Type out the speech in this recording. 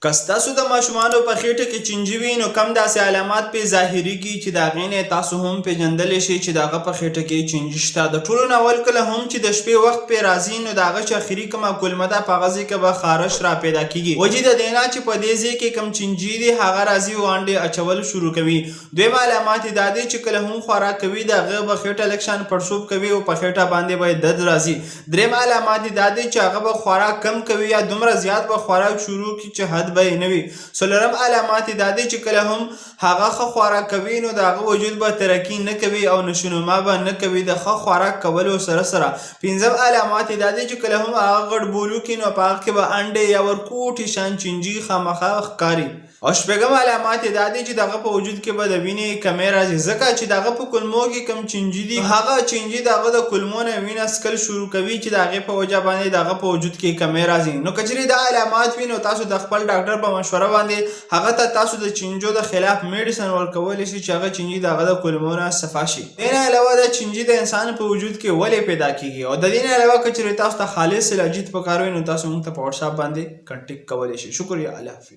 که ستاسو د ماشومانو په خېټه کې چینجي وي، نو کم داسې علامات پې ظاهریږي چې د هغې نه تاسو هم پېژندلی شئ چې د هغه په خېټه کې چینجي شته. د ټولو نه اول، کله هم چې د شپې وخت پې راځي، نو د هغه چې اخري کومه کولمه ده، په هغه ځای کې به خارش را پیدا کیږي، وجې د دې نه چې په دې ځای کې کم چینجي دي، هغه راځي او انډې اچول شروع کوي. دویم علامات یې دا دی چې کله هم خوراک کوي، د هغه به خېټه لږ شان پړسوب کوي او په خېټه باندې به یې درد راځي. دریم علامات یې دا دی چې هغه به خوراک کم کوي یا دومره زیات به خوراک شروع کړي چې حد به یې نه وي. څلورم علامات یې دا دی چې کله هم هغه ښه خوراک کوي، نو د هغه وجود به ترقي نه کوي او نشونما به نه کوي د ښه خوراک کولو سره سره. پنځم علامات یې دا دی چې کله هم هغه غټ بولو کې، نو په هغه کې به انډې یا ورکوټي شان چینجي خامخا ښکاري. او شپږم علامات یې دا دي چې دغه په وجود کې به د وینې کمی راځي، ځکه چې دغه په کولمو کې کم چینجي دي، هغه چینجي دغه د کولمو نه وینه څکل شروع کوي چې د هغې په وجه باندې دغه په وجود کې کمی راځي. نو که چېرې دا علامات وي، نو تاسو د خپل ډاکټر په مشوره باندې هغه ته تاسو د چینجو د خلاف میډیسن ورکولی شي چې هغه چینجي دغه د کولمو نه صفا شي. دې نه علاوه، دا چینجي د انسان په وجود کې ولې پیدا کیږي او د دې نه علاوه که چېرې تاسو ته خالص علاجیت پکار وي، نو تاسو موږ ته په واتساپ باندې کنټیکټ کولی شئ. شکریه، الله حافظ.